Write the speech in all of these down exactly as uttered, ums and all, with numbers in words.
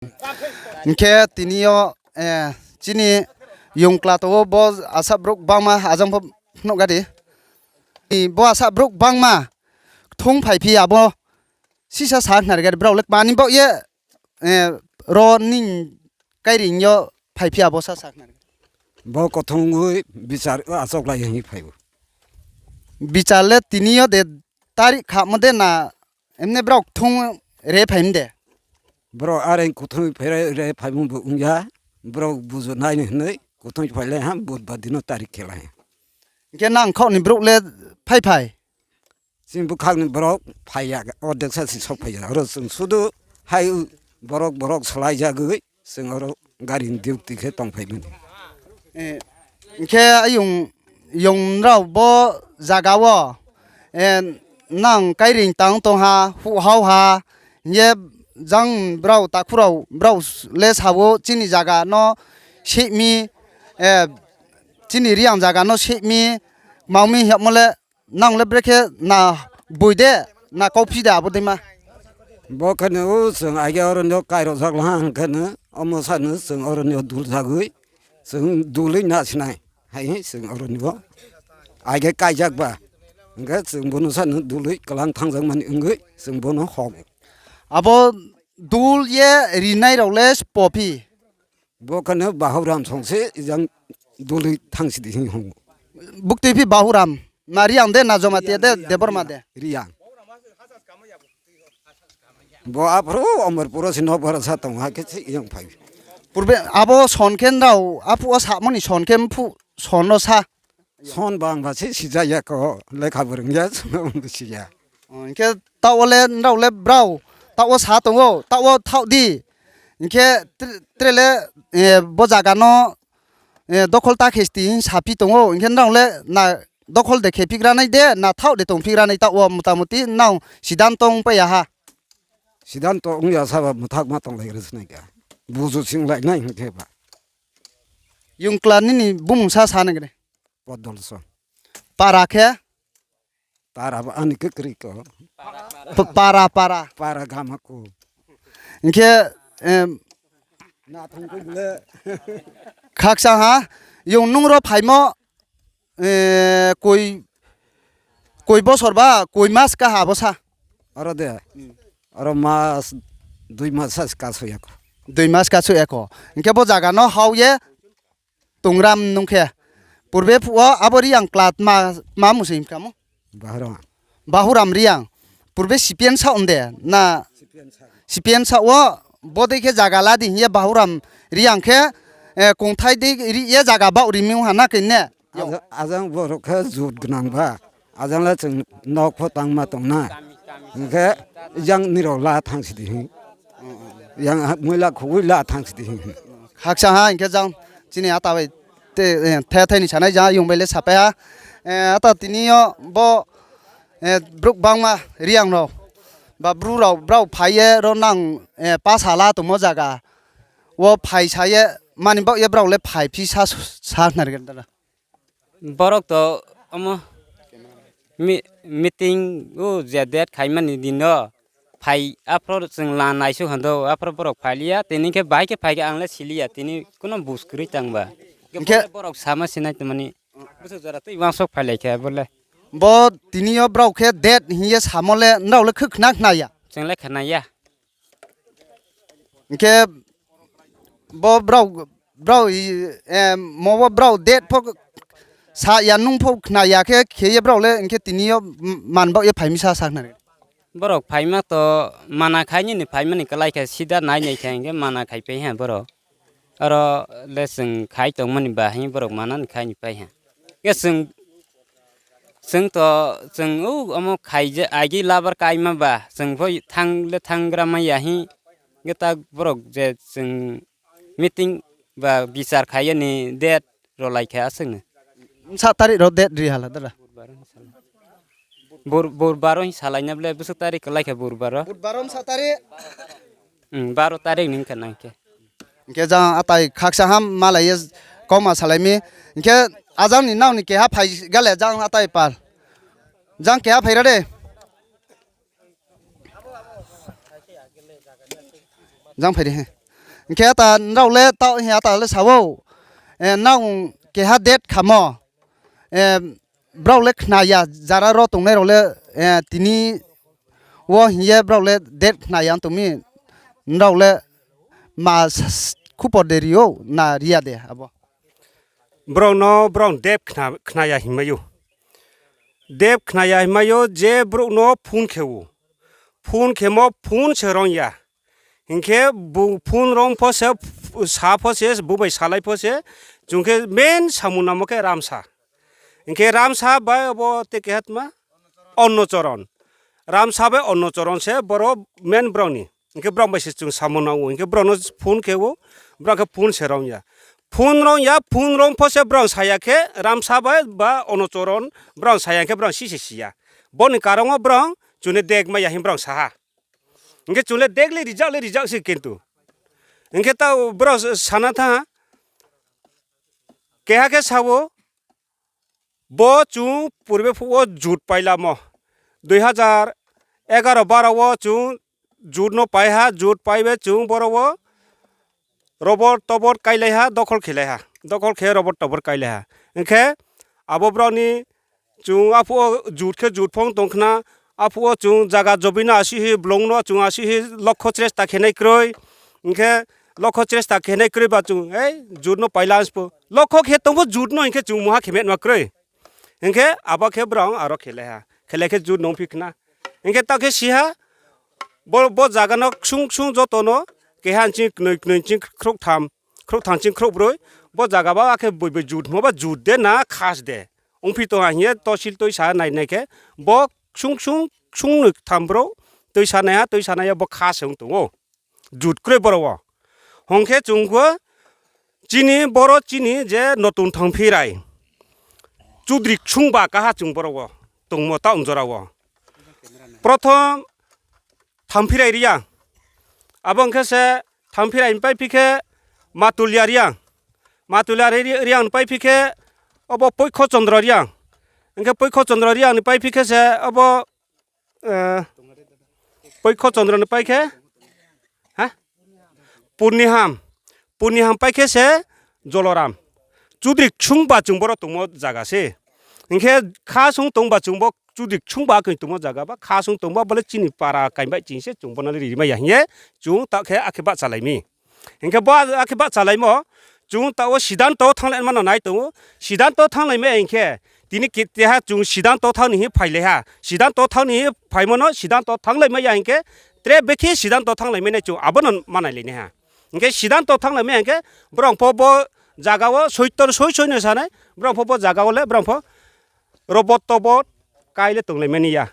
Hing khe tini yo, eh, chini yongkla tong ou, bo asa brouh bangma ajang pho phnuh ga di. Bo asa brouh bangma kthung phaiphi abo sisa sa khna ri ga di, brao le kma ni baoh ye, eh, ro ni kairing yo phaiphi abo sa sa khna ri ga di. Bo kthung wi bichar achouhlai hing phai ou. Bichar le tini yo de tarik khamo de na, emne brao kthung re phai mi de? Brao are kthung phai re, re phaimo bo ong ya, brao buzu nai ni hwnwi kthung phai lai ha, budbar dino tarik khe lai ha. Hing khe nang khaoh ni brouh le phai phai? Chini bwkhak ni borok phai ya, ordek sa se sok phai ya. Oro chwng sudu hai borok, borok salai jagwi chwng oro gari ni duty khe tong phai mani. Eh, hing khe ayung, yong rao bo zaga o, eh, nang kairing tang tong ha, huh hao ha, hing ye jang brao takhu rao brao le sa ou chini zaga no seh mi, eh, chini Reang zaga no seh mi, kmang mi hingmo le, nang le brekhe na boi de, na kauphi de abo dei ma? Bo khe no chwng aige oro no kairok jak la ha hing khe no, omo sa no chwng oro no dul jagwi, chwng dului na sinai, hai chwng oro no aige kaijak ba, hing khe chwng bono sa no dului kwlang thangjak mani wngwi chwng bono hok. Abo dul ye rinai rao le spo phi? Bo khe no Bahuram song se jang dului thang si di hing hong. Buktui phi Bahuram, ma Reang de, na Jamatia de, Debbarma de? Reang. Bo aphuru Omorpuro se nok bara sa tong ha khe se yang phai. Purbe abo son khe nrao, aphuh wo samo ni son khe mphuh son no sa. Son bang ba se sija ya ko, lekha bo rwng ya, son bo si ya. O, hing khe taoh wo le nrao le brao, taoh wo sa tong ou, taoh wo thaoh di. Hing khe tre-, tre le, eh, bo zaga no, eh, dokhol ta khe sti hing saphi tong ou, hing khe nrao le na dokhol de khe phigra nai de, na thaoh de tong phigra nai taoh wo motamuti nrao sidanto ong pai ya ha. Sidanto ong ya sa ba mwthak ma tong lai ri sinai khe. Buzu sing lai nai hing khe ba. Yongkla nini bumung sa sa nai khe de? Podolson. Para khe? Para ba ani khe kri ko. P-, para, para. Para gama ko. Hing khe, em, na thang ko bole. Khakchang ha, yong nung ro phaimo, eh, koi, koi bosor ba, koi mas ka ha bo sa? Oro de. Hmm. Oro mas, dui mas sa kaso ya ko. Dui mas kaso ya ko. Hing khe bo zaga no hao ye, tongram nung khe. Purbe phuh wo abo Reang kla tma, tma musi hing kha mo? Bahuram. Bahuram Reang. Purbe C P M sa ong de, na? C P M sa. C P M sa wo, bodei khe zaga la di hing ye Bahuram Reang khe, eh, kongthai dei ri ye zaga baoh ri mi ong ha na khe ne? Ajang, ajang borok khe jut gnang ba. Ajang le chwng nok pho tangma tong na. Hing khe jang nirok la thang si di hing. Yang ha-, muila khogwi la thang si di hing. Khakchang ha hing khe jang chini ata bai te, eh, the thai ni sanai jang yung bai le sapai ha. Eh, ata tini yo bo, eh, brouh bangma Reang rao ba Bru rao brao phai ye ro nang, eh, pasa la tongmo zaga wo phai sa ye mani baoh ye brao le phai phi sa, sa khna ri khe da. Borok to omo mi-, meeting o je date khaimani din no phai aphro chwng la naisuk hando, aphro borok phailiya, tini khe bahai khe phai khe ang le siliya, tini kuno bus kwrwi tang ba. Hingkhe borok sama sinai tongmani, bwswk jora twi uansuk phailai khe bo le. Bo tini yo brao khe date hing ye samo le, nrao le khe khna khna ya? Chwng le khna ya. Hingkhe bo brao, brao, eh, mo bo brao date pho sa ya, nung pho khna ya khe, khe ye brao le hingkhe tini yo man baoh ye phai mi sa sa khna ri. Borok phaima to mana khai nini phaimani kwlai khe sida nai nai khe hingkhe mana khai pai ha borok. Aro le chwng khai tongmani ba hing borok mana ni khai ni pai ha. Khe chwng, chwng to, chwng o omo khai je agi labar kaima ba chwng pho thang le thanggra mai ya hing. Khe ta borok je chwng meeting ba bichar khai yani date rwlai khe aswk ni. Bsa tarik rw date ri hala dala. Bur-, burbar o hing salai na ble, bwswk tarik kwlai khe burbar o. Burbar o bsa tarik. Hmm, baro tarik ni wngkha nang khe. Hingkhe jang atai khaksa ham malai ye koma salai mi. Hingkhe ajang ni nao ni keha phai gale jang atai pal. Jang keha phai ra de. Jang phai de he. Hing khe ata nrao le taoh hing ata le sa ou, nang keha date khamo, brao le khna ya, jara ro tongnai rao le, tini wo hing ye brao le date khna ya tong mi, nrao le ma khupor de ri ou na ri ya de abo? Brao no brao date khna ya hingmai ou. Date khna ya hingmai ou je brouh no phone khe ou. Phone khemo phone se rong ya. Hing khe bung phone rong pho se, sa pho se, bung bai salai pho se, chung khe main samung nangmo khe Ramsa. Hing khe Ramsa bai abo te keha tma, Onnochoron. Ramsa bai Onnochoron se boro main brao ni. Hing khe brao bai se chung samung nang ou. Hing khe brao no phone khe ou, brao khe phone se rong ya. Phone rong ya, phone rong pho se brao sa ya khe Ramsa bai ba Onnochoron brao sa ya khe brao si se si ya. Bo ni karon wo brao chung ni date mai ya hing brao sa ha. Hing khe chung le date le rijak le rijak se kintu. Hing khe taoh brao sana thanng ha. Keha khe sa ou, bo chung purbe phuh wo jut pailamo. Dui hazar egaro baro wo chung jut no pai ha, jut pai be chung boro wo robot tobot kailai ha, dokhol khelai ha. Dokhol khe robot tobot kailai ha. Hing khe abo brao ni chung aphuh wo jut khe jut phong tong khna, aphuh wo chung zaga jobi no asi hi, blong no chung asi hi, lokho chresta khe nai kroi. Hing khe lokho chresta khe nai kroi ba chung, ei, jut no paila spo. Lokho khe tong pho jut no hing khe chung mungha khe metma kroi. Hing khe abo khe brao aro khelai ha. Khelai khe jut no ongphi khna. Hing khe taoh khe si ha, bo, bo zaga no ksung ksung joto no, keha nching knoi, knoi nching khrouhtham, khrouhtham nching khrouhbroi, bo zaga ba akhe boi boi jut hingmo ba jut de na khas de ongphi tong ha hing ye tosil tuisa nai nai khe, bo ksung ksung, ksung noi ktham brouh tuisa nai ha, tuisa nai ya bo khas se ong tong ou. Jut kroi boro wo. Hing khe chung khe chini boro chini je Notun Thangphirai, Chudri ksungba kaha chung boro wo tongmo taoh jora wo. Prothom Thangphirai Reang. Abo ong khe se Thangphirai ni paiphi khe Matulia Reang. Matulia Re-, Reang ni paiphi khe abo Poikho Chondro Reang. Hing khe Poikho Chondro Reang ni paiphi khe se abo, Poikho Chondro ni pai khe, ha? Purniham. Purniham pai khe se Joloram. Chudri ksungba chung boro tongmo zaga se. Hing khe khasung tongba chung bo Chudri ksungba khe tongmo zaga ba khasung tongba bo le chini para kaimbai ching se chung bo no le rimai ya hing ye chung taoh khe akhe bahchalai mi. Hing khe bo akhe bahchalaimo, chung taoh wo sidanto thannglai mano nai tong ou. Sidanto thannglaimai ya hing khe, tini keha chung sidanto thanng ni hing phailai ha. Sidanto thanng ni hing phaimo no sidanto thannglai mai ya hing khe, tre bekhe sidanto thannglai mai nai chung abo no ma nailai nai ha. Hing khe sidanto thannglai mai ya hing khe, brao pho bo zaga wo soitor soi soi no sa nai, brao pho bo zaga wo le brao pho robot tobot kai le tonglai mai ni ya.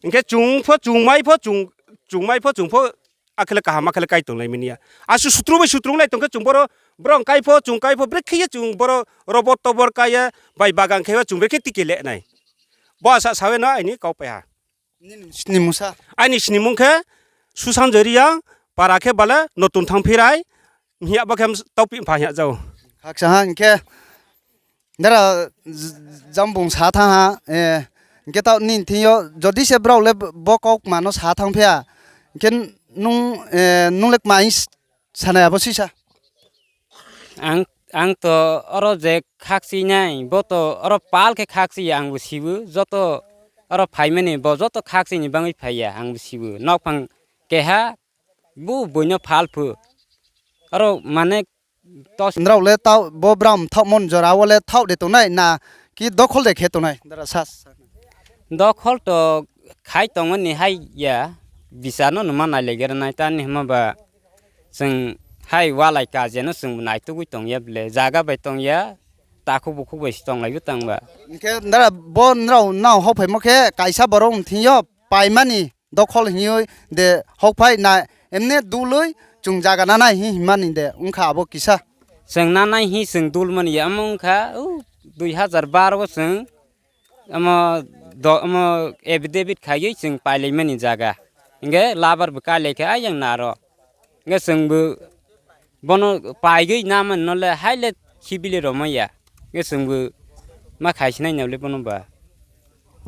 Hing khe chung pho, chung mai pho, chung, chung mai pho, chung pho akhe le kaham, akhe le kai tonglai mai ni ya. Asuh sutru bai sutru onglai tong khe chung boro, brao kai pho, chung kai pho, brekhe ye chung boro robot tobot kai ye, bai bagan khe ye chung brekhe tike le nai. Bo asa sa ye no aini kau pai ha. Aini snimung khe Susanjoy Reang, para khe bale Notun Thangphirai, hing ya bo khe taupi pha hing ya jao. Khakchang ha hing khe, dara, jambung sa thanng ha, hing khe taoh nini thing yo, jodi se brao le bo kaukma no sa thanng phi ya, hing khe nung, nung le kma hing sanai abo sisa? Ang, ang to oro je khakchinai, bo to oro pal khe khakchi ya, ang bo si ou, joto oro phaimani, bo joto khakchi ni bangwi phai ya, ang bo si ou. Nokphang keha, bu boi no phal phu. Oro mane to nrao le taoh bo brao mthaohmo ni jora wo le thaoh de tongnai na, ki dokhol de khe tongnai? Dokhol to khai tongmo ni hai ya, bichar no numa nailai gra nai, tani hima ba chwng hai walai kaje no chwng naitugwi tong ya ble, zaga bai tong ya, takhuk bukhuk bai se tonglai bo tang ba. Hing khe dara bo nrao nao hokphaimo khe kaisa borok ni thing yo paimani dokhol hingwi de hokphai na, emne dulwi chung zaga nanai hing himani de wngkha abo kisa. Chwng nanai hing chwng dulmani ya, omo wngkha, o, dui hazar baro o chwng, omo, do-, omo affidavit khaiwi chwng pailaimani zaga. Hingkhe labar bo kailai khe ayang naro. Hingkhe chwngbo bono paigwi namani no le hai le khibi le romai ya. Hingkhe chwngbo ma khaisinai no le bono ba.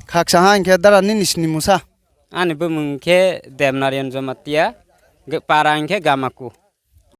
Khaksa ha hingkhe dara nini snimungsa? Ani bumung khe Demnarayan Jamatia, para hingkhe Gamaku.